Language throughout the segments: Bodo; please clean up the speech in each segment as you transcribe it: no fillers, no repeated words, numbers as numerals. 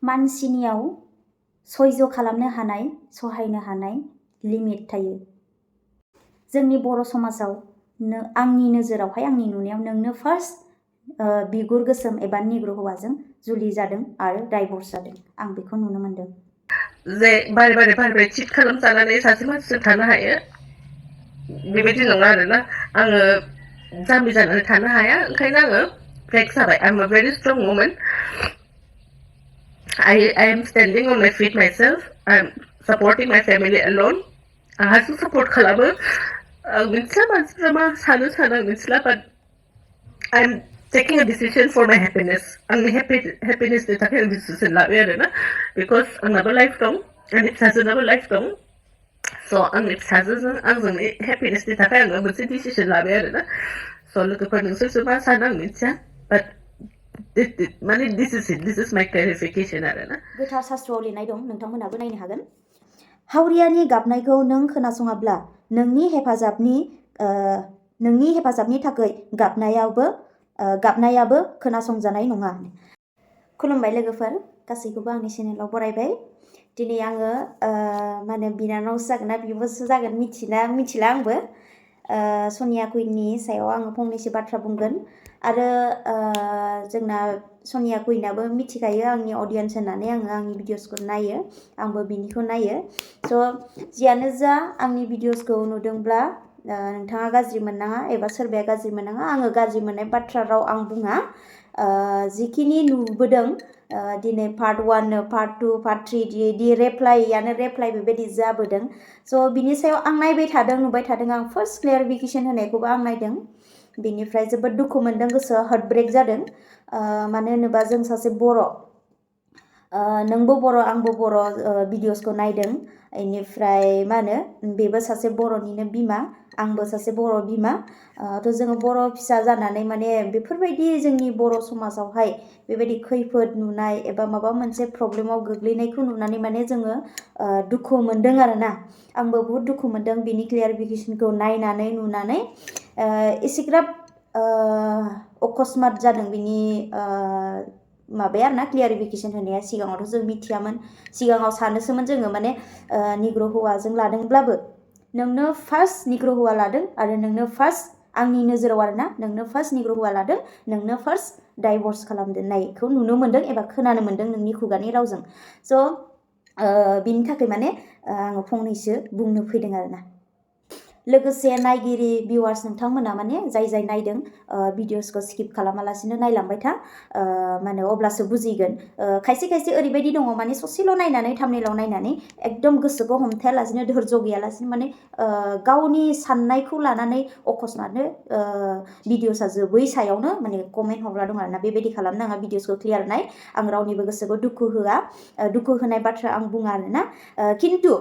मानसिनियाव सयज' खालामनो हानाय सहायनो हानाय लिमिट थायो। जोंनि बर' समाजाव आंनि नोजोरावहाय आंनि नुनायाव नोंनो फार्स्ट बिगुर गोसोम एबा निग्र' हौवाजों जुलि जादों आरो डाइभर्स जादों। आं बेखौ नुनो मोनदों। जे बारे बारे चिट खालामजानानै सासे मानसिजों थानो हायो बेबायदि नङा आरोना। आङो जाम्बि जानानै थानो हाया, ओंखायनो आङो ब्रेक जाबाय। आइ am a very strong women. I am standing on my feet myself. I am supporting my family alone. आंहासो सपोर्ट खालामो। आं मिथिला मानसिफ्रा मा सानो आं मिथिला, but I am taking a decision for my happiness. आंनि happinessनि थाखाय आं डिसिसन लाबाय आरोना, because आंनाबो लाइफ दं, आंनि फिसाजोनाबो लाइफ दं। स' आंनि फिसाजोजों आंजोंनि हेपिनेसनि थाखाय आङो मोनसे डिसिसन लाबाय आरोना। स' लोगोफोर नोंसोरसो मा सानो आं मिथिया, बाट माने दिस इज माइ क्लेरिफिकेसन आरोना। गोथार शास्त्रआव लिरनाय दं, नोंथांमोनाबो नायनो हागोन। हावरियानि गाबनायखौ नों खोनासङाब्ला नोंनि हेफाजाबनि थाखाय गाबनायाबो खोनासंजानाय नङा। खुलुमबाय लोगोफोर, गासैखौबो आंनि चेनेलाव बरायबाय। दिनै आङो माने बिनानावसो जागोन ना बिब'सो जागोन मिथिला आंबो। सनिया कुइननि सायाव आङो फंनैसो बाथ्रा बुंगोन। आरो जोंना सनिया कुइनाबो मिथिखायो आंनि अडियन्स होननानै, आङो आंनि भिडिअसखौ नायो, आंबो बिनिखौ नायो। स' जियानो जा आंनि भिडिअसखौ नुदोंब्ला नोंथाङा गाज्रि मोननाङा एबा सोरबाया गाज्रि मोननाङा। आङो गाज्रि मोननाय बाथ्रा राव आं बुङा। जिखिनि नुबोदों दिनै पार्ट 1, पार्ट 2, पार्ट 3 दि रेप्लाइ बेबायदि जाबोदों। स' बिनि सायाव आं नायबाय थादों, नुबाय थादों। आं फार्स्ट क्लेरिफिकेसन होनायखौबो आं नायदों। बिनिफ्राय जोबोद दुखु मोनदों, गोसोआ हार्टब्रेक जादों। मानो होनोबा जों सासे बर', नोंबो बर' आंबो बर', भिडिअसखौ नायदों। बेनिफ्राय मा होनो बेबो सासे बर'निनो बिमा, आंबो सासे बर' बिमा। थ' जोङो बर' फिसा जानानै माने बेफोरबायदि जोंनि बर' समाजावहाय बेबायदि खैफोद नुनाय एबा माबा मोनसे प्रब्लेमाव गोग्लैनायखौ नुनानै माने जोङो दुखु मोनदों आरोना। आंबो बहुत दुखु मोनदों बिनि क्लियारिफिकेसनखौ नायनानै नुनानै। एसेग्राब अकस्मात जादों बिनि माबाया आरोना क्लियारिफिकेसन होनाया। सिगाङावथ' जों मिथियामोन, सिगाङाव सानोसोमोन जोङो माने निग्र' हौवाजों लादोंब्लाबो नोंनो फार्स्ट निग्र' हौवा लादों आरो नोंनो फार्स्ट, आंनि नोजोराव आरोना, नोंनो फार्स्ट निग्र' हौवा लादों, नोंनो फार्स्ट डाइभर्स खालामनायखौ नुनो मोनदों एबा खोनानो मोनदों नोंनि खुगानि रावजों। स' बिनि थाखाय माने आङो फंनैसो बुंनो फैदों आरोना। लोगोसे नायगिरि भिउवार्स नोंथांमोना माने जाय नायदों भिडिअसखौ स्किप खालामालासिनो नायलांबाय था, माने अब्लासो बुजिगोन। खायसे ओरैबायदि दङ माने ससेल' नायनानै थाम्बनेइलाव नायनानै एकदम गोसोखौ हमथायालासिनो धैर्य गैयालासिनो माने गावनि साननायखौ लानानै अकस्मातनो भिडिअसआ जोबै सायावनो माने कमेन्ट हरग्रा दं आरोना। बेबायदि खालामनाङा, भिडिअसखौ क्लियार नाय। आं रावनिबो गोसोखौ दुखु होनाय बाथ्रा आं बुङा आरोना। खिन्थु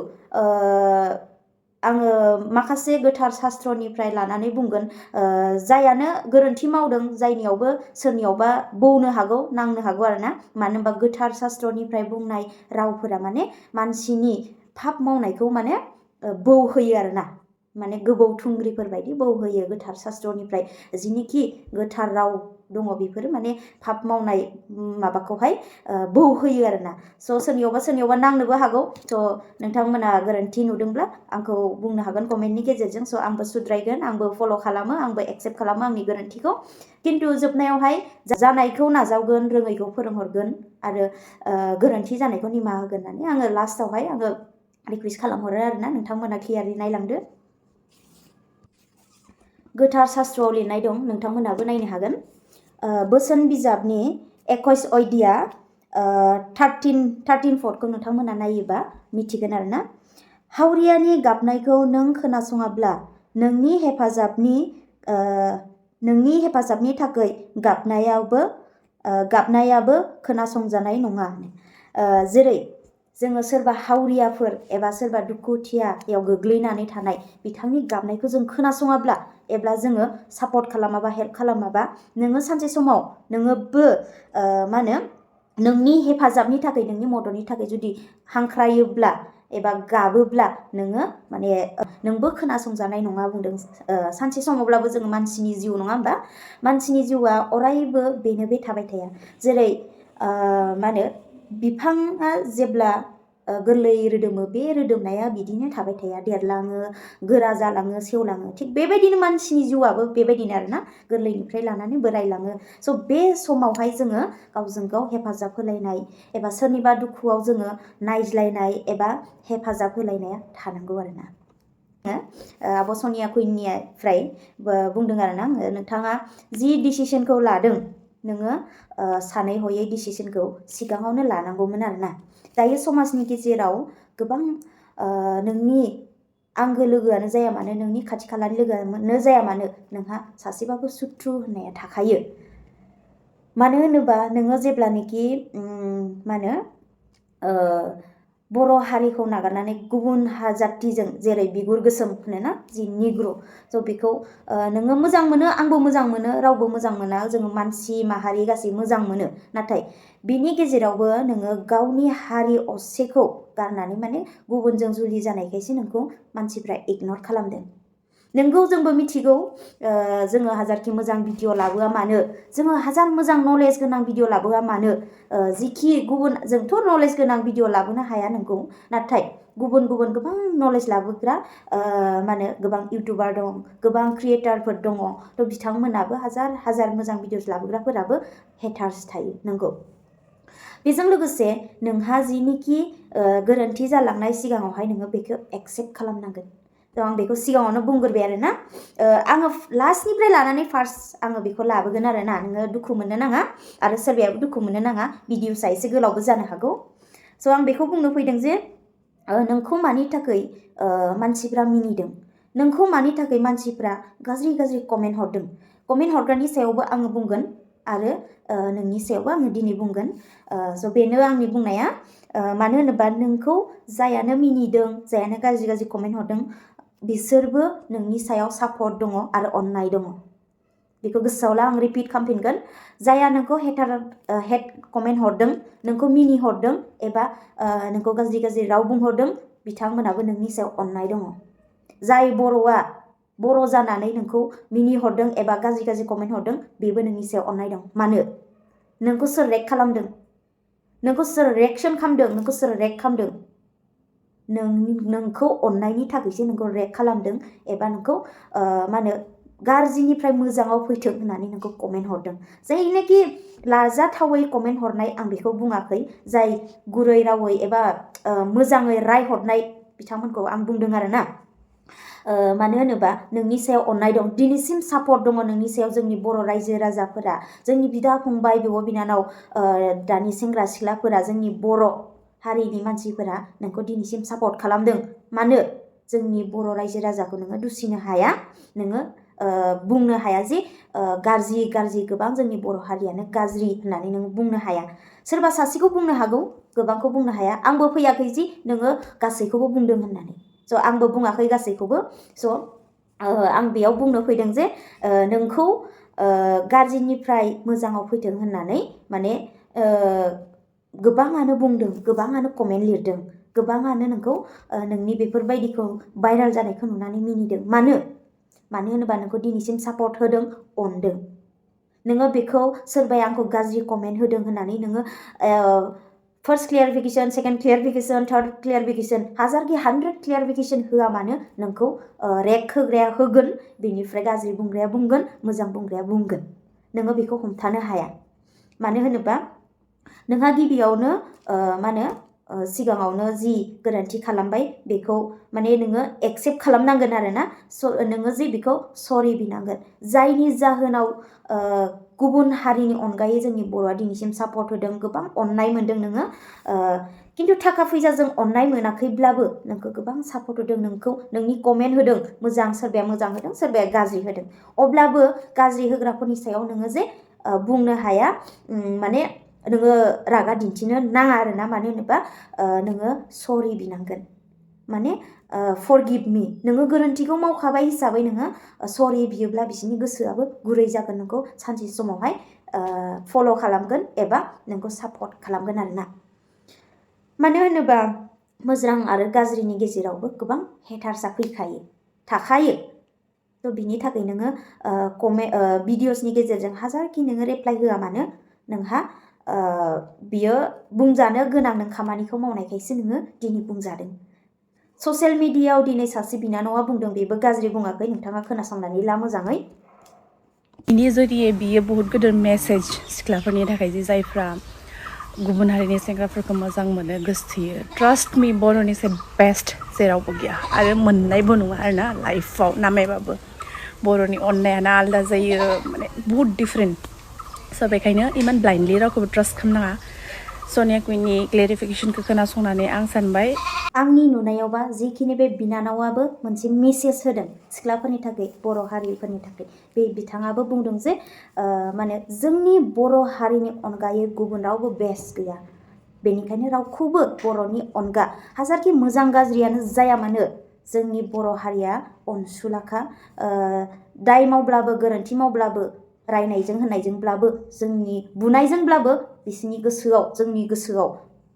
आङो माखासे गोथार शास्त्रनिफ्राय लानानै बुंगोन, जायानो गोरोन्थि मावदों, जायनियावबो सोरनियावबा बौनो हागौ, नांनो हागौ आरोना। मानो होनबा गोथार शास्त्रनिफ्राय बुंनाय रावफोरा माने मानसिनि पाप मावनायखौ माने बौहोयो आरोना। माने गोबौ थुंग्रिफोर बायदि बौहोयो गोथार शास्त्रनिफ्राय जिनिखि गोथार राव दङ, बेफोरो माने पाप मावनाय माबाखौहाय बौहोयो आरोना। स' सोरनियावबा नांनोबो हागौ। स' नोंथांमोना गोरोन्थि नुदोंब्ला आंखौ बुंनो हागोन कमेन्टनि गेजेरजों। स' आंबो सुद्रायगोन, आंबो फल' खालामो, आंबो एक्सेप्ट खालामो आंनि गोरोन्थिखौ। खिन्थु जोबनायावहाय जानायखौ नाजावगोन, रोङैखौ फोरोंहरगोन आरो गोरोन्थि जानायखौ निमाहा होगोन होननानै आङो लास्टावहाय आङो रिकुवेस्ट खालामहरो आरोना। नोंथांमोना क्लियारलि नायलांदो। गोथार शास्त्रआव लिरनाय दं, नोंथांमोनाबो नायनो हागोन। बोसोन बिजाबनि 21 अध्याय 13 फर्टखौ नोंथांमोना नायोबा मिथिगोन आरोना। हावरियानि गाबनायखौ नों खोनासङाब्ला नोंनि हेफाजाबनि थाखाय गाबनायाबो खोनासंजानाय नङा। जेरै जोङो सोरबा हावरियाफोर एबा सोरबा दुखुथियायाव गोग्लैनानै थानाय बिथांनि गाबनायखौ जों खोनासङाब्ला एब्ला जोङो सापर्ट खालामाबा, हेल्प खालामाबा, नोङो सानसे समाव नोङोबो मा होनो नोंनि हेफाजाबनि थाखाय, नोंनि मददनि थाखाय जुदि हांख्रायोब्ला एबा गाबोब्ला नोङो माने नोंबो खोनासंजानाय नङा बुंदों। सानसे समावब्लाबो जोङो मानसिनि जिउ नङा होमबा, मानसिनि जिउआ अरायबो बेनो बे थाबाय थाया। जेरै मा होनो बिफाङा जेब्ला गोरलै रोदोमो बे रोदोमनाया बिदिनो थाबाय थाया देरलाङो गोरा जालाङो सेवलाङो थिग बेबायदिनो मानसिनि जिउआबो बेबायदिनो आरोना गोरलैनिफ्राय लानानै बोरायलाङो स' बे समावहाय जोङो गावजों गाव हेफाजाब होलायनाय एबा सोरनिबा दुखुआव जोङो नायज्लायनाय एबा हेफाजाब होलायनाया थानांगौ आरोना आब' सनिया कुइननिफ्राय बुंदों आरोना नोंथाङा जि डिसिसनखौ लादों नोङो सानै हयै डिसिसनखौ सिगाङावनो लानांगौमोन आरोना दायो समाजनि गेजेराव गोबां नोंनि आंगो लोगोआनो जाया मानो नोंनि खाथि खालानि लोगोआनो जाया मानो नोंहा सासेबाबो सुथ्रु होननाया थाखायो मानो होनोबा नोङो जेब्लानोखि मा होनो बर' हारिखौ नागारनानै गुबुन जातिजों जेरै बिगुर गोसोम होनोना जि निग्र' स' बेखौ नोङो मोजां मोनो आंबो मोजां मोनो रावबो मोजां मोना जोङो मानसि माहारि गासै मोजां मोनो नाथाय बिनि गेजेरावबो नोङो गावनि हारि असेखौ गारनानै माने गुबुनजों जुलि जानायखायसो नोंखौ मानसिफ्रा इगनर खालामदों नोंगौ जोंबो मिथिगौ जोङो हाजारखि मोजां भिडिअ लाबोआ मानो जोङो हाजार मोजां नलेज गोनां भिडिअ लाबोआ मानो जिखि गुबुन जोंथ' नलेज गोनां भिडिअ लाबोनो हाया नोंगौ नाथाय गुबुन गुबुन गोबां नलेज लाबोग्रा माने गोबां इउटुबार दं गोबां क्रिएटारफोर दङ थ' बिथांमोनाबो हाजार हाजार मोजां भिडिअस लाबोग्राफोराबो हेटार्स थायो नंगौ बेजों लोगोसे नोंहा जिनिखि गोरोन्थि जालांनाय सिगाङावहाय नोङो बेखौ एक्सेप्ट खालामनांगोन थ' आं बेखौ सिगाङावनो बुंग्रोबाय आरोना आङो लास्टनिफ्राय लानानै फार्स्ट आङो बेखौ लाबोगोन आरोना नोङो दुखु मोननो नाङा आरो सोरबायाबो दुखु मोननो नाङा भिडिअसआ एसे गोलावबो जानो हागौ स' आं बेखौ बुंनो फैदों जे नोंखौ मानि थाखाय मानसिफ्रा मिनिदों नोंखौ मानि थाखाय मानसिफ्रा गाज्रि गाज्रि कमेन्ट हरदों कमेन्ट हरग्रानि सायावबो आङो बुंगोन आरो नोंनि सायावबो आङो दिनै बुंगोन स' बेनो आंनि बुंनाया मानो होनोबा नोंखौ जायानो मिनिदों जायानो गाज्रि गाज्रि कमेन्ट हरदों बिसोरबो नोंनि सायाव सापर्ट दङ आरो अननाय दङ बेखौ गोसोआव ला आं रिपिट खालामफिनगोन जाया नोंखौ हेट कमेन्ट हरदों नोंखौ मिनि हरदों एबा नोंखौ गाज्रि गाज्रि राव बुंहरदों बिथांमोनाबो नोंनि सायाव अननाय दङ जाय बर'आ बर' जानानै नोंखौ मिनि हरदों एबा गाज्रि गाज्रि कमेन्ट हरदों बेबो नोंनि सायाव अननाय दं मानो नोंखौ सोर रेक खालामदों नोंखौ सोर रिएक्सन खालामदों नोंखौ सोर रेक खालामदों नोंखौ अननायनि थाखायसो नोंखौ रेक खालामदों एबा नोंखौ मा होनो गाज्रिनिफ्राय मोजाङाव फैथों होननानै नोंखौ कमेन्ट हरदों जायनाखि लाजाथावै कमेन्ट हरनाय आं बेखौ बुङाखै जाय गुरै रावै एबा मोजाङै रायहरनाय बिथांमोनखौ आं बुंदों आरोना मानो होनोबा नोंनि सायाव अननाय दं दिनैसिम सापर्ट दङ नोंनि सायाव जोंनि बर' रायजो राजाफोरा जोंनि बिदा फंबाय बिब' बिनानाव दानि सेंग्रा सिख्लाफोरा जोंनि बर' हारिनि मानसिफोरा नोंखौ दिनैसिम सापर्ट खालामदों मानो जोंनि बर' रायजो राजाखौ नोङो दुसिनो हाया नोङो बुंनो हाया जे गाज्रि गाज्रि गोबां जोंनि बर' हारियानो गाज्रि होननानै नोङो बुंनो हाया सोरबा सासेखौ बुंनो हागौ गोबांखौ बुंनो हाया आंबो फैयाखै जि नोङो गासैखौबो बुंदों होननानै स' आंबो बुङाखै गासैखौबो स' आं बेयाव बुंनो फैदों जे नोंखौ गाज्रिनिफ्राय मोजाङाव फैथों होननानै माने गोबाङानो बुंदों गोबाङानो कमेन्ट लिरदों गोबाङानो नोंखौ नोंनि बेफोरबायदिखौ भाइराल जानायखौ नुनानै मिनिदों मानो होनोबा नोंखौ दिनैसिम सापर्ट होदों अनदों नोङो बेखौ सोरबाया आंखौ गाज्रि कमेन्ट होदों होननानै नोङो first clarification second clarification third clarification हाजारखि 100 clarification होआ मानो नोंखौ रेक होग्राया होगोन बेनिफ्राय गाज्रि बुंग्राया बुंगोन मोजां बुंग्राया बुंगोन नोङो बेखौ हमथानो हाया मानो होनोबा नोंहा गिबियावनो मा होनो सिगाङावनो जि गोरोन्थि खालामबाय बेखौ माने नोङो एक्सेप्ट खालामनांगोन आरोना नोङो जे बेखौ सरि बिनांगोन जायनि जाहोनाव गुबुन हारिनि अनगायै जोंनि बर'आ दिनैसिम सापर्ट होदों गोबां अननाय मोनदों नोङो खिन्थु थाखा फैसाजों अननाय मोनाखैब्लाबो नोंखौ गोबां सापर्ट होदों नोंखौ नोंनि कमेन्ट होदों मोजां सोरबाया मोजां होदों सोरबाया गाज्रि होदों अब्लाबो गाज्रि होग्राफोरनि सायाव नोङो जे बुंनो हाया माने नोङो रागा दिन्थिनो नाङा आरोना मानो होनोबा नोङो सरि बिनांगोन माने फरगिभ मी नोङो गोरोन्थिखौ मावखाबाय हिसाबै नोङो सरि बियोब्ला बिसोरनि गोसोआबो गुरै जागोन नोंखौ सानसे समावहाय फल' खालामगोन एबा नोंखौ सापर्ट खालामगोन आरोना मानो होनोबा मोजां आरो गाज्रिनि गेजेरावबो गोबां हेटार्सआ फैखायो थाखायो थ' बिनि थाखाय नोङो भिडिअसनि गेजेरजों हाजारखि नोङो रिप्लाइ होआ मानो नोंहा बियो बुंजानो गोनां नों खामानिखौ मावनायखायसो नोङो दिनै बुंजादों ससियेल मिडियायाव दिनै सासे बिनानावा बुंदों बेबो गाज्रि बुङाखै नोंथाङा खोनासंनानै ला मोजाङै बिनि जरिये बियो बहुत गिदिर मेसेज सिख्लाफोरनि थाखाय जे जायफ्रा गुबुन हारिनि सेंग्राफोरखौ मोजां मोनो गोसोथोयो ट्रास्ट मी बर'नि से बेस्ट जेरावबो गैया आरो मोननायबो नङा आरोना लाइफआव नामायबाबो बर'नि अननायानो आलादा जायो माने बहुत डिफरेन्ट स' बेखायनो इमान ब्लाइन्डलि रावखौबो ट्रास्ट खालामनाङा सनिया कुइननि क्लेरिफिकेसनखौ खोनासंनानै आं सानबाय आंनि नुनायावबा जिखिनि बे बिनानावाबो मोनसे मेसेज होदों सिख्लाफोरनि थाखाय बर' हारिफोरनि थाखाय बे बिथाङाबो बुंदों जे माने जोंनि बर' हारिनि अनगायै गुबुन रावबो बेस्ट गैया बेनिखायनो रावखौबो बर'नि अनगा हाजारखि मोजां गाज्रियानो जाया मानो जोंनि बर' हारिया अनसुलाखा दाय मावब्लाबो गोरोन्थि मावब्लाबो रायनायजों होननायजोंब्लाबो जोंनि बुनायजोंब्लाबो बिसोरनि गोसोआव जोंनि गोसोआव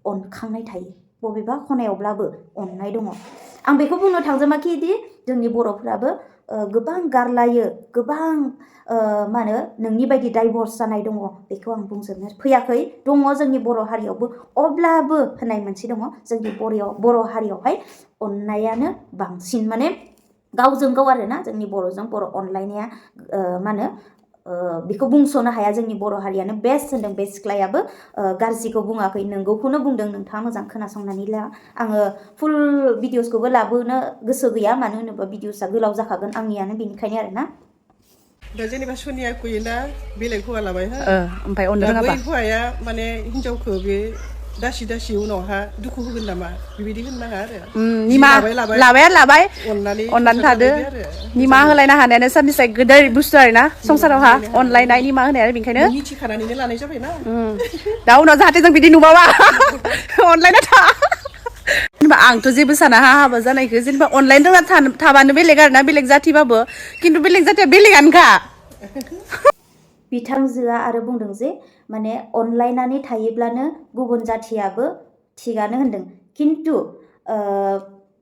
अनखांनाय थायो बबेबा खनायावब्लाबो अननाय दङ आं बेखौ बुंनो थांजोबाखि दि जोंनि बर'फ्राबो गोबां गारलायो गोबां मा होनो नोंनि बायदि डाइभर्स जानाय दङ बेखौ आं बुंजोबनो फैयाखै दङ जोंनि बर' हारियावबो अब्लाबो होननाय मोनसे दङ जोंनि बर' हारियावहाय अननायानो बांसिन माने गावजों गाव आरोना जोंनि बर'जों बर' अनलायनाया मा होनो बेखौ बुंस'नो हाया जोंनि बर' हारियानो बेस्ट होनदों बे सिख्लायाबो गाज्रिखौ बुङाखै नोंगौखौनो बुंदों नोंथाङा मोजां खोनासंनानै ला आङो फुल भिडिअसखौबो लाबोनो गोसो गैया मानो होनोबा भिडिअसआ गोलाव जाखागोन आंनियानो बेनिखायनो आरोना दा जेनेबा सनिया कुइना बेलेग हौवा लाबाय हो ओमफ्राय अननो दा बै रोङाबा हौवाया माने हिनजावखौ बे दासि दासि उनावहा दुखु होगोन नामा बेबायदि होननाङा आरो लाबाय अननानै थादो निमाहा होलायनो हानायानो साननिसाय गोदोर बुस्थु आरोना संसारावहा अनलायनाय निमाहा होनाय आरो बेनिखायनो मिथिखानानैनो लानाय जाबायना दा उनाव जाहाथे जों बिदि नुबावा अनलायना था जेनेबा आंथ' जेबो साना हाबा जानायखौ जेनेबा अनलाइन रोङा थाबानो बेलेग आरोना बेलेग जाथिबाबो खिन्थु बेलेग जाथिया बेलेगानोखा बिथांजोआ आरो बुंदों जे माने अनलायनानै थायोब्लानो गुबुन जाथियाबो थिगानो होनदों खिन्थु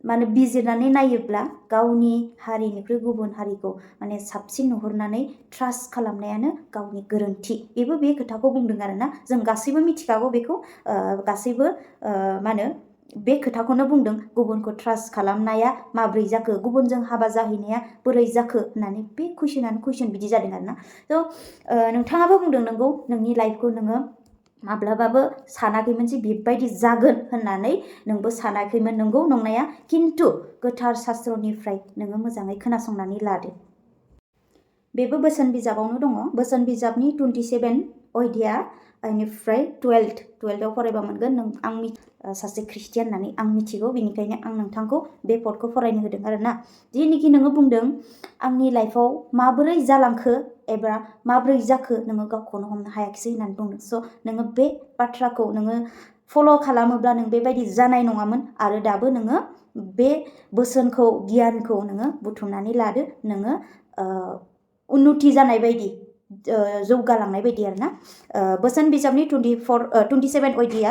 माने बिजिरनानै नायोब्ला गावनि हारिनिख्रुइ गुबुन हारिखौ माने साबसिन नुहुरनानै ट्रास्ट खालामनायानो गावनि गोरोन्थि बेबो बे खोथाखौ बुंदों आरोना जों गासैबो मिथिखागौ बेखौ गासैबो मा होनो बे खोथाखौनो बुंदों गुबुनखौ ट्रास्ट खालामनाया माब्रै जाखो गुबुनजों हाबा जाहैनाया बोरै जाखो होननानै बे कुइसन बिदि जादों आरोना थ' नोंथाङाबो बुंदों नोंगौ नोंनि लाइफखौ नोङो माब्लाबाबो सानाखैमोन जे बेबायदि जागोन होननानै नोंबो सानाखैमोन नंगौ नंनाया खिन्थु गोथार शास्त्रनिफ्राय नोङो मोजाङै खोनासंनानै लादो बेबो बोसोन बिजाबावनो दङ बोसोन बिजाबनि 27 अध्याय बेनिफ्राय 12आव फरायबा मोनगोन नों आं सासे ख्रिस्टियान होननानै आं मिथिगौ बेनिखायनो आं नोंथांखौ बे पदखौ फरायनो होदों आरोना जेनिखि नोङो बुंदों आंनि लाइफआव माबोरै जालांखो एबा माबोरै जाखो नोङो गावखौनो हमनो हायाखिसै होननानै बुंदों स' नोङो बे बाथ्राखौ नोङो फल' खालामोब्ला नों बेबायदि जानाय नङामोन आरो दाबो नोङो बे बोसोनखौ गियानखौ नोङो बुथुमनानै लादो नोङो उन्नति जानाय बायदि जौगालांनाय बायदि आरोना बोसोन बिजाबनि 27 अध्याय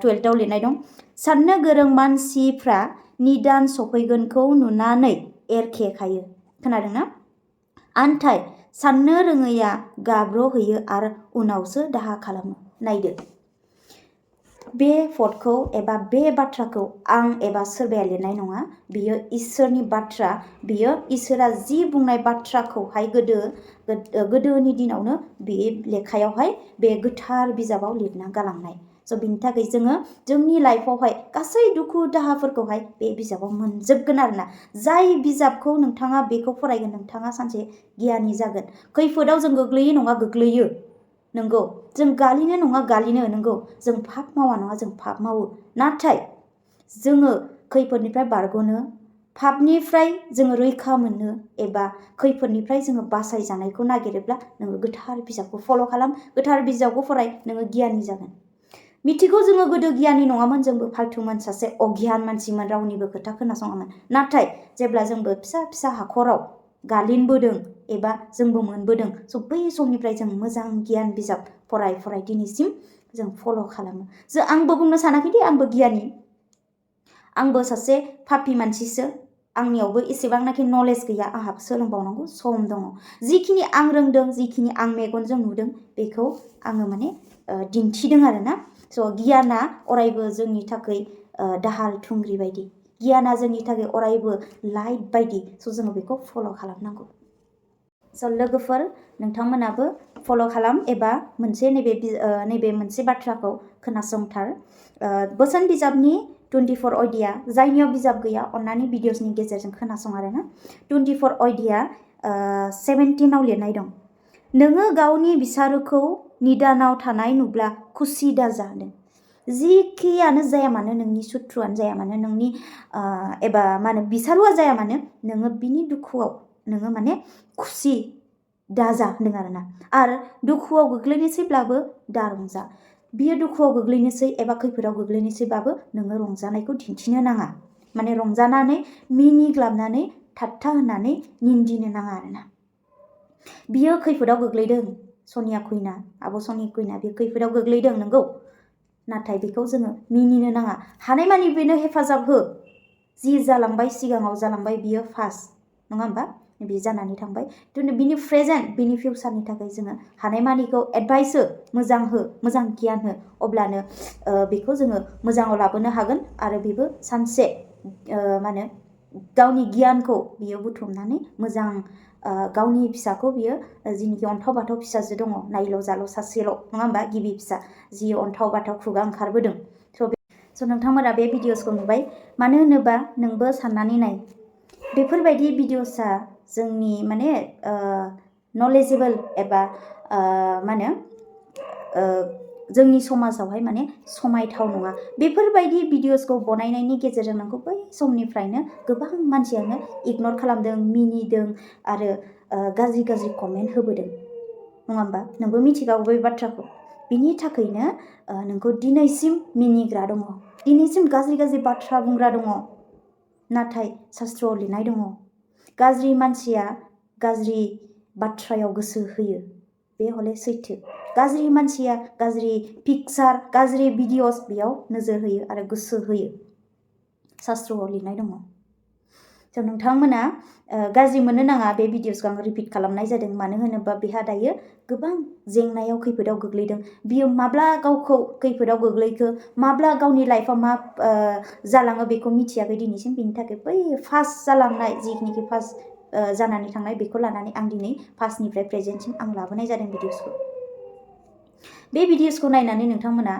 12आव लिरनाय दं साननो गोरों मानसिफ्रा निदान सफैगोनखौ नुनानै एरखेखायो खोनादोंना आन्थाय साननो रोङैया गाब्र'हैयो आरो उनावसो दाहा खालामो नायदो बे पदखौ एबा बे बाथ्राखौ आं एबा सोरबाया लिरनाय नङा बियो इसोरनि बाथ्रा बियो इसोरा जि बुंनाय बाथ्राखौहाय गोदोनि दिनावनो बे लेखायावहाय बे गोथार बिजाबाव लिरना गालांनाय स' बिनि थाखाय जोङो जोंनि लाइफआवहाय गासै दुखु दाहाफोरखौहाय बे बिजाबाव मोनजोबगोन आरोना जाय बिजाबखौ नोंथाङा बेखौ फरायगोन नोंथाङा सानसे गियानि जागोन खैफोदाव जों गोग्लैयो नङा गोग्लैयो नंगौ जों गालिनो नङा गालिनो नंगौ जों पाप मावा नङा जों पाप मावो नाथाय जोङो खैफोदनिफ्राय बारग'नो पापनिफ्राय जोङो रैखा मोननो एबा खैफोदनिफ्राय जोङो बासायजानायखौ नागिरोब्ला नोङो गोथार बिजाबखौ फल' खालाम गोथार बिजाबखौ फराय नोङो गियानि जागोन मिथिगौ जोङो गोदो गियानि नङामोन जोंबो फाल्थुमोन सासे अगियान मानसिमोन रावनिबो खोथा खोनासङामोन नाथाय जेब्ला जोंबो फिसा फिसा हाखराव गालिनबोदों एबा जोंबो मोनबोदों स' बै समनिफ्राय जों मोजां गियान बिजाब फराय दिनैसिम जों फल' खालामो आंबो बुंनो सानाखैदि आंबो गियानि आंबो सासे पापि मानसिसो आंनियावबो एसेबांनाखि नलेज गैया आंहा सोलोंबावनांगौ सम दङ जिखिनि आं रोंदों जिखिनि आं मेगनजों नुदों बेखौ आङो माने दिन्थिदों आरोना स' गियाना अरायबो जोंनि थाखाय दाहाल थुंग्रि बायदि गियाना जोंनि थाखाय अरायबो लाइट बायदि स' जोङो बेखौ फल' खालामनांगौ स' लोगोफोर नोंथांमोनाबो फल' खालाम एबा मोनसे नैबे मोनसे बाथ्राखौ खोनासंथार बोसोन बिजाबनि 24 अध्याया जायनियाव बिजाब गैया अन्नानै भिडिअसनि गेजेरजों खोनासं आरोना 24 अध्याया 17 आव लिरनाय दं नोङो गावनि बिसारुखौ निदानाव थानाय नुब्ला खुसि दाजा होनदों जिखियानो जाया मानो नोंनि सुथ्रुआनो जाया मानो नोंनि एबा मा होनो बिसारुआ जाया मानो नोङो बिनि दुखुआव नोङो माने खुसि दाजा होनदों आरोना आरो दुखुआव गोग्लैनोसैब्लाबो दा रंजा बियो दुखुआव गोग्लैनोसै एबा खैफोदाव गोग्लैनोसैबाबो नोङो रंजानायखौ दिन्थिनो नाङा माने रंजानानै मिनिग्लाबनानै ठाट्टा होननानै निन्दिनो नाङा आरोना बियो खैफोदाव गोग्लैदों सनिया कुइना आब' सनिया कुइना बियो खैफोदाव गोग्लैदों नंगौ नाथाय बेखौ जोङो मिनिनो नाङा हानायमानि बेनो हेफाजाब हो जि जालांबाय सिगाङाव जालांबाय बियो फास्ट नङा होमबा बि जानानै थांबाय बिनि प्रेजेन्ट बिनि फिउचारनि थाखाय जोङो हानायमानिखौ एडभाइस हो मोजां गियान हो अब्लानो बेखौ जोङो मोजाङाव लाबोनो हागोन आरो बेबो सानसे मा होनो गावनि गियानखौ बियो बुथुमनानै मोजां गावनि फिसाखौ बियो जिनिखि अन्थाव बाथाव फिसाजो दङ नायल' जाल' सासेल' नङा होमबा गिबि फिसा जि अन्थाव बाथाव खुगा ओंखारबोदों स' नोंथांमोना बे भिडिअसखौ नुबाय मानो होनोबा नोंबो साननानै नाय बेफोरबायदि भिडिअसआ जोंनि माने नलेजेबोल एबा मा होनो जोंनि समाजावहाय माने समायथाव नङा बेफोरबायदि भिडिअसखौ बनायनायनि गेजेरजों नोंखौ बै समनिफ्रायनो गोबां मानसियानो इगनर खालामदों मिनिदों आरो गाज्रि कमेन्ट होबोदों नङा होमबा नोंबो मिथिखागौ बे बाथ्राखौ बिनि थाखायनो नोंखौ दिनैसिम मिनिग्रा दङ दिनैसिम गाज्रि बाथ्रा बुंग्रा दङ नाथाय शास्त्रआव लिरनाय दङ गाज्रि मानसिया गाज्रि बाथ्रायाव गोसो होयो बे हले सैथो गाज्रि मानसिया गाज्रि पिक्चार गाज्रि भिडिअस बेयाव नोजोर होयो आरो गोसो होयो शास्त्रआव लिरनाय दङ स' नोंथांमोना गाज्रि मोननो नाङा बे भिडिअसखौ आं रिपिट खालामनाय जादों मानो होनोबा बेहा दायो गोबां जेंनायाव खैफोदाव गोग्लैदों बियो माब्ला गावखौ खैफोदाव गोग्लैखो माब्ला गावनि लाइफआव मा जालाङो बेखौ मिथियाखै दिनैसिम बिनि थाखाय बै फार्स्ट जालांनाय जिखिनिखि फार्स्ट जानानै थांनाय बेखौ लानानै आं दिनै फार्स्टनिफ्राय प्रेजेन्टसिम आं लाबोनाय जादों भिडिअसखौ बे भिडिअसखौ नायनानै नोंथांमोना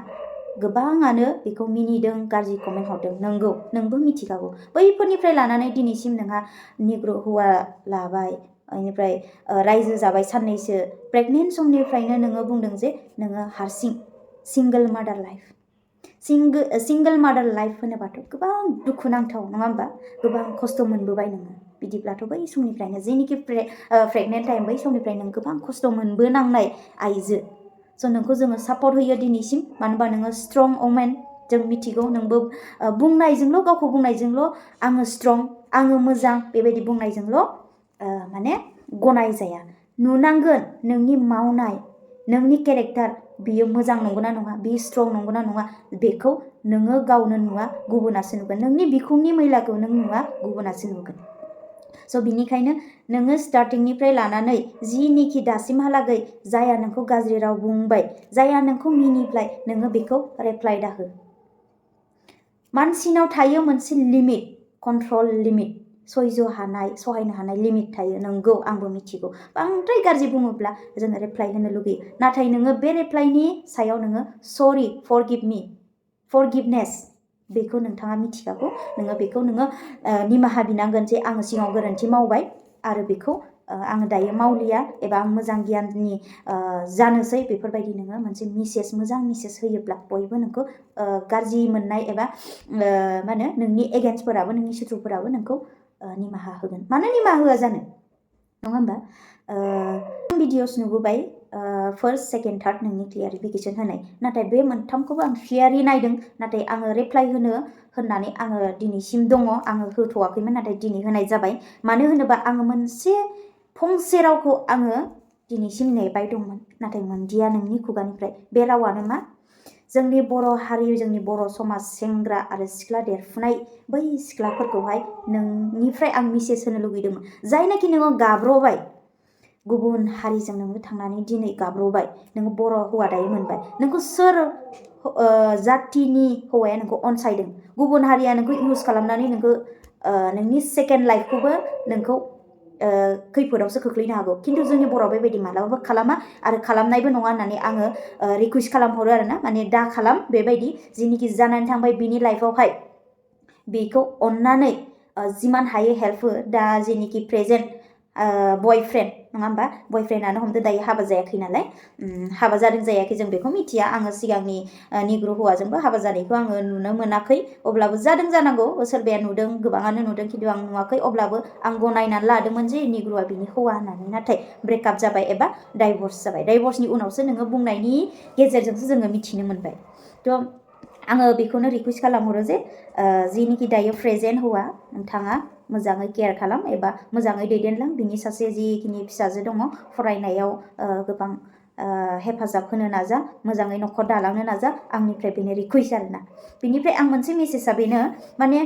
गोबाङानो बेखौ मिनिदों गाज्रि कमेन्ट हरदों नंगौ नोंबो मिथिखागौ बैफोरनिफ्राय लानानै दिनैसिम नोंहा निग्र' हौवा लाबाय बेनिफ्राय रायजो जाबाय साननैसो प्रेगनेन्ट समनिफ्रायनो नोङो बुंदों जे नोङो हारसिं सिंगोल मादार लाइफ होनोबाथ' गोबां दुखुनांथाव नङा होमबा गोबां खस्थ' मोनबोबाय नोङो बिदिब्लाथ' बै समनिफ्रायनो जेनिखि प्रेगनेन्ट टाइम बै समनिफ्राय नों गोबां खस्थ' मोनबोनांनाय आइजो स' नोंखौ जोङो सापर्ट होयो दिनैसिम मानो होनबा नोङो स्ट्रं वमेन जों मिथिगौ नोंबो बुंनायजोंल' गावखौ बुंनायजोंल' आङो स्ट्रं आङो मोजां बेबायदि बुंनायजोंल' माने गनाय जाया नुनांगोन नोंनि मावनाय नोंनि केरेक्टार बियो मोजां नंगौना नङा बियो स्ट्रं नंगौना नङा बेखौ नोङो गावनो नुवा गुबुनासो नुगोन नोंनि बिखुंनि मैलाखौ नों नुवा गुबुनासो नुगोन स' बिनिखायनो नोङो स्टार्टिंनिफ्राय लानानै जिनिखि दासिमहालागै जाया नोंखौ गाज्रि राव बुंबाय जाया नोंखौ मिनिबाय नोङो बेखौ रिप्लाइ दाहो मानसिनाव थायो मोनसे लिमिट कन्ट्रल लिमिट सहायनो हानाय लिमिट थायो नंगौ आंबो मिथिगौ बांद्राय गाज्रि बुङोब्ला जोङो रिप्लाइ होनो लुगैयो नाथाय नोङो बे रिप्लाइनि सायाव नोङो सरि फरगिभनेस बेखौ नोंथाङा मिथिखागौ नोङो बेखौ नोङो निमाहा बिनांगोन जे आङो सिगाङाव गोरोन्थि मावबाय आरो बेखौ आङो दायो मावलिया एबा आं मोजां गियाननि जानोसै बेफोरबायदि नोङो मोनसे मोजां मेसेज होयोब्ला बयबो नोंखौ गाज्रि मोननाय एबा मा होनो नोंनि एगेन्स्टफोराबो नोंनि शत्रुफोराबो नोंखौ निमाहा होगोन मानो निमाहा होआ जानो नङा होमबा भिडिअस नुबोबाय फार्स्ट सेकेन्ड थार्ड नोंनि क्लियारिफिकेसन होनाय नाथाय बे मोनथामखौबो आं क्लियारि नायदों नाथाय आङो रिप्लाइ होननानै आङो दिनैसिम दङ आङो होथ'वाखैमोन नाथाय दिनै होनाय जाबाय मानो होनोबा आङो मोनसे फंसे रावखौ आङो दिनैसिम नेबाय दंमोन नाथाय मोनदिया नोंनि खुगानिफ्राय बे रावानो मा जोंनि बर' हारि जोंनि बर' समाज सेंग्रा आरो सिख्ला देरफुनाय बै सिख्लाफोरखौहाय नोंनिफ्राय आं मेसेज होनो लुगैदोंमोन जायनाखि नोङो गाब्र'बाय गुबुन हारिजों नोङो थांनानै दिनै गाब्र'बाय नोङो बर' हौवा दायो मोनबाय नोंखौ सोर जातिनि हौवाया नोंखौ अनसायदों गुबुन हारिया नोंखौ इउज खालामनानै नोंखौ नोंनि सेकेन्ड लाइफखौबो नोंखौ खैफोदावसो खोख्लैनो हागौ खिन्थु जोंनि बर'आव बेबायदि मालाबाबो खालामा आरो खालामनायबो नङा होननानै आङो रिकुवेस्ट खालामहरो आरोना माने दा खालाम बेबायदि जिनिखि जानानै थांबाय बिनि लाइफआवहाय बेखौ अननानै जिमान हायो हेल्प हो दा जेनिखि प्रेजेन्ट बयफ्रेन्ड नङा होमबा बयफ्रेन्डआनो हमदो दायो हाबा जायाखै नालाय हाबा जादों जायाखै जों बेखौ मिथिया आङो सिगांनि निग्र' हौवाजोंबो हाबा जानायखौ आङो नुनो मोनाखै अब्लाबो जादों जानांगौ सोरबाया नुदों गोबाङानो नुदों खिन्थु आं नुवाखै अब्लाबो आं गनायनानै लादोंमोन जे निग्र'आ बिनि हौवा होननानै नाथाय ब्रेकआप जाबाय एबा डाइभर्स जाबाय डाइभर्सनि उनावसो नोङो बुंनायनि गेजेरजोंसो जोङो मिथिनो मोनबाय थ' आङो बेखौनो रिकुवेस्ट खालामहरो जे जिनिखि दायो प्रेजेन्ट हौवा नोंथाङा मोजाङै केयार खालाम एबा मोजाङै दैदेनलां बिनि सासे जिखिनि फिसाजो दङ फरायनायाव गोबां हेफाजाब होनो नाजा मोजाङै न'खर दालांनो नाजा आंनिफ्राय बेनो रिकुवेस्ट आरोना बिनिफ्राय आं मोनसे मेसेजआ बेनो माने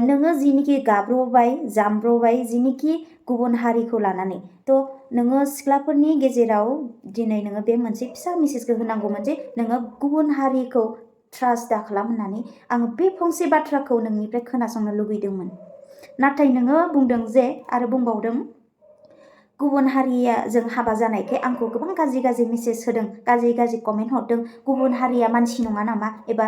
नोङो जिनिखि गाब्र'बाय जामब्र'बाय जिनिखि गुबुन हारिखौ लानानै थ' नोङो सिख्लाफोरनि गेजेराव दिनै नोङो बे मोनसे फिसा मेसेजखौ होनांगौमोन जे नोङो गुबुन हारिखौ ट्रास्ट दा खालाम होननानै आङो बे फंसे बाथ्राखौ नोंनिफ्राय खोनासंनो लुगैदोंमोन नाथाय नोङो बुंदों जे आरो बुंबावदों गुबुन हारिया जों हाबा जानायखाय आंखौ गोबां गाज्रि गाज्रि मेसेज होदों गाज्रि कमेन्ट हरदों गुबुन हारिया मानसि नङा नामा एबा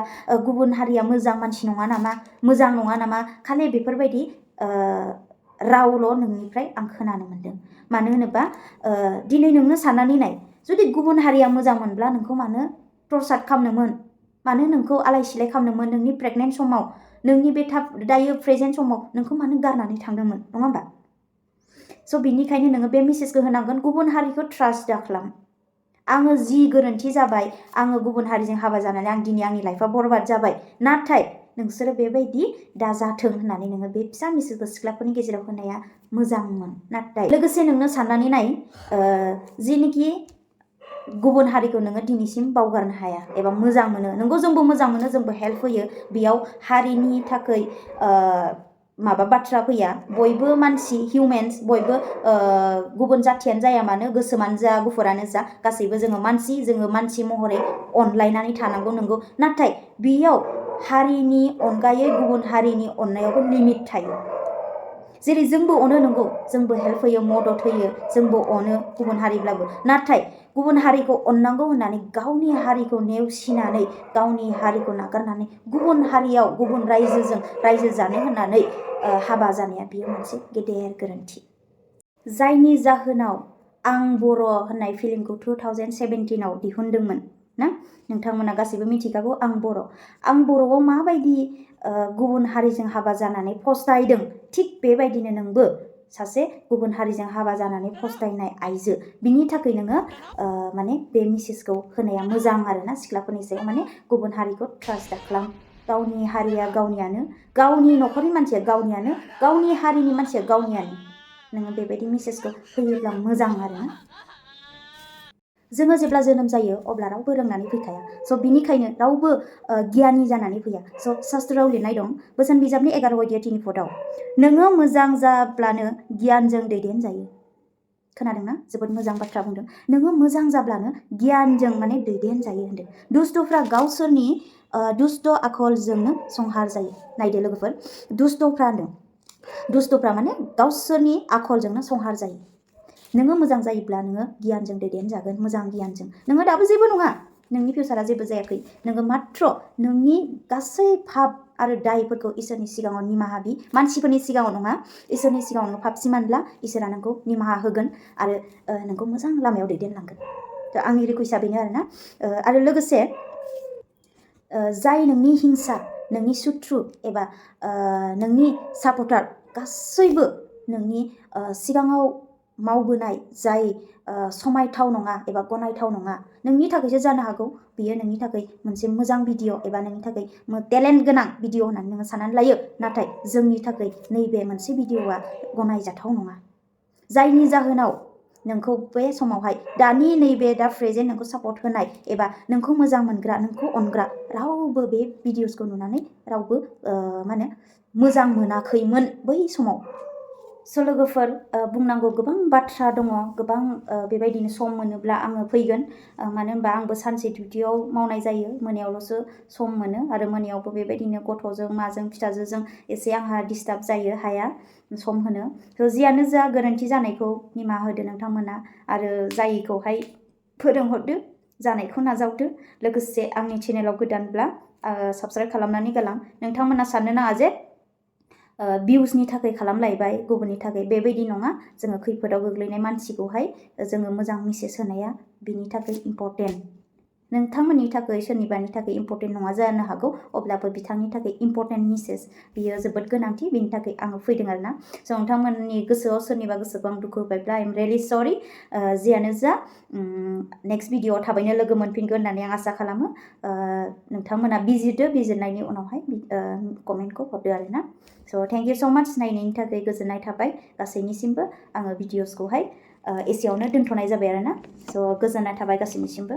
गुबुन हारिया मोजां मानसि नङा नामा मोजां नङा नामा खालि बेफोरबायदि रावल' नोंनिफ्राय आं खोनानो मोनदों मानो होनोबा दिनै नोंनो साननानै नाय जुदि गुबुन हारिया मोजां मोनब्ला नोंखौ मानो टर्चार खालामनोमोन मानो नोंखौ आलाय सिलाय खालामनोमोन नोंनि प्रेगनेन्ट समाव नोंनि बे दायो प्रेजेन्ट समाव नोंखौ मानो गारनानै थांदोंमोन नङा होमबा स' बिनिखायनो नोङो बे मेसेजखौ होनांगोन गुबुन हारिखौ ट्रास्ट दा खालाम आङो जि गोरोन्थि जाबाय आङो गुबुन हारिजों हाबा जानानै आं दिनै आंनि लाइफआ बरबाद जाबाय नाथाय नोंसोरो बेबायदि दाजाथों होननानै नोङो बे फिसा मेसेजखौ सिख्लाफोरनि गेजेराव होनाया मोजांमोन नाथाय लोगोसे नोंनो साननानै नाय जिनिखि गुबुन हारिखौ नोङो दिनैसिम बावगारनो हाया एबा मोजां मोनो नोंगौ जोंबो मोजां मोनो जोंबो हेल्प होयो बेयाव हारिनि थाखाय माबा बाथ्रा फैया बयबो मानसि हिउमेन्स बयबो गुबुन जाथियानो जाया मानो गोसोमानो जा गुफुरानो जा गासैबो जोङो मानसि महरै अनलायनानै थानांगौ नंगौ नाथाय बेयाव हारिनि अनगायै गुबुन हारिनि अननायावबो लिमिट थायो जेरै जोंबो अनो नंगौ जोंबो हेल्प होयो मदद होयो जोंबो अनो गुबुन हारिब्लाबो नाथाय गुबुन हारिखौ अननांगौ होननानै गावनि हारिखौ नेवसिनानै गावनि हारिखौ नागारनानै गुबुन हारियाव गुबुन रायजोजों रायजो जानो होननानै हाबा जानाया बियो मोनसे गेदेर गोरोन्थि जायनि जाहोनाव आं बर' होननाय फिल्मखौ 2017आव दिहुनदोंमोन ना नोंथांमोना गासैबो मिथिखागौ आं बर'आव माबायदि गुबुन हारिजों हाबा जानानै फस्थायदों थिग बेबायदिनो नोंबो सासे गुबुन हारिजों हाबा जानानै फस्थायनाय आइजो बिनि थाखाय नोङो माने बे मेसेजखौ होनाया मोजां आरोना सिख्लाफोरनि सायाव माने गुबुन हारिखौ ट्रास्ट दा खालाम गावनि हारिया गावनियानो गावनि न'खरनि मानसिया गावनियानो गावनि हारिनि मानसिया गावनियानो नोङो बेबायदि मेसेजखौ होयोब्ला मोजां आरोना जोङो जेब्ला जोनोम जायो अब्ला रावबो रोंनानै फैखाया स' बिनिखायनो रावबो गियानि जानानै फैया स' शास्त्रआव लिरनाय दं बोसोन बिजाबनि 11 अध्याय 3 पदआव नोङो मोजां जाब्लानो गियानजों दैदेनजायो खोनादोंना जोबोद मोजां बाथ्रा बुंदों नोङो मोजां जाब्लानो गियानजों माने दैदेनजायो होनदों दुष्टफ्रा गावसोरनि दुष्ट आखलजोंनो संहार जायो नायदो लोगोफोर दुष्टफ्रा माने गावसोरनि आखलजोंनो संहार जायो नोङो मोजां जायोब्ला नोङो गियानजों दैदेनजागोन मोजां गियानजों नोङो दाबो जेबो नङा नोंनि फिउचारा जेबो जायाखै नोङो माथ्र नोंनि गासै फाब आरो दायफोरखौ इसोरनि सिगाङाव निमाहा बि मानसिफोरनि सिगाङाव नङा इसोरनि सिगाङाव नों फाब सिमानब्ला इसोरा नोंखौ निमाहा होगोन आरो नोंखौ मोजां लामायाव दैदेनलांगोन थ' आंनि रिकुवेस्टआ बेनो आरोना आरो लोगोसे जाय नोंनि हिंसा नोंनि सुथ्रु एबा नोंनि सापर्टार गासैबो नोंनि सिगाङाव मावबोनाय जाय समायथाव नङा एबा गनायथाव नङा नोंनि थाखायसो जानो हागौ बियो नोंनि थाखाय मोनसे मोजां भिडिअ एबा नोंनि थाखाय टेलेन्ट गोनां भिडिअ होननानै नोङो साननानै लायो नाथाय जोंनि थाखाय नैबे मोनसे भिडिअआ गनायजाथाव नङा जायनि जाहोनाव नोंखौ बे समावहाय दानि नैबे दा प्रेजेन्ट नोंखौ सापर्ट होनाय एबा नोंखौ मोजां मोनग्रा नोंखौ अनग्रा रावबो बे भिडिअसखौ नुनानै रावबो मा होनो मोजां मोनाखैमोन बै समाव स' लोगोफोर बुंनांगौ गोबां बाथ्रा दङ गोबां बेबायदिनो सम मोनोब्ला आङो फैगोन मानो होनबा आंबो सानसे डिउटियाव मावनाय जायो मोनायावल'सो सम मोनो आरो मोनायावबो बेबायदिनो गथ'जों माजों फिसाजोजों एसे आंहा डिस्टार्ब जायो हाया सम होनो थ' जियानो जा गोरोन्थि जानायखौ निमाहा होदो नोंथांमोना आरो जायैखौहाय फोरोंहरदो जानायखौ नाजावदो लोगोसे आंनि चेनेलाव गोदानब्ला साबस्क्राइब खालामनानै गालां नोंथांमोना साननो नाङा जे भिउसनि थाखाय खालामलायबाय गुबुननि थाखाय बेबायदि नङा जोङो खैफोदाव गोग्लैनाय मानसिखौहाय जोङो मोजां मेसेज होनाया बिनि थाखाय इम्परटेन्ट नोंथांमोननि थाखाय सोरनिबानि थाखाय इम्परटेन्ट नङा जानो हागौ अब्लाबो बिथांनि थाखाय इम्परटेन्ट मेसेज बियो जोबोद गोनांथि बिनि थाखाय आङो फैदों आरोना स' नोंथांमोननि गोसोआव सोरनिबा गोसोखौ आं दुखु होबायब्ला आइ एम रियेलि सरि जियानो जा नेक्स्ट भिडिअ'आव थाबैनो लोगो मोनफिनगोन होननानै आं आसा खालामो नोंथांमोना बिजिरदो बिजिरनायनि उनावहाय कमेन्टखौ हरदो आरोना स' थेंक इउ स' माच नायनायनि थाखाय गोजोननाय थाबाय गासैनिसिमबो आङो भिडिअ'सखौहाय एसेयावनो दोनथ'नाय जाबाय आरोना स' गोजोननाय थाबाय गासैनिसिमबो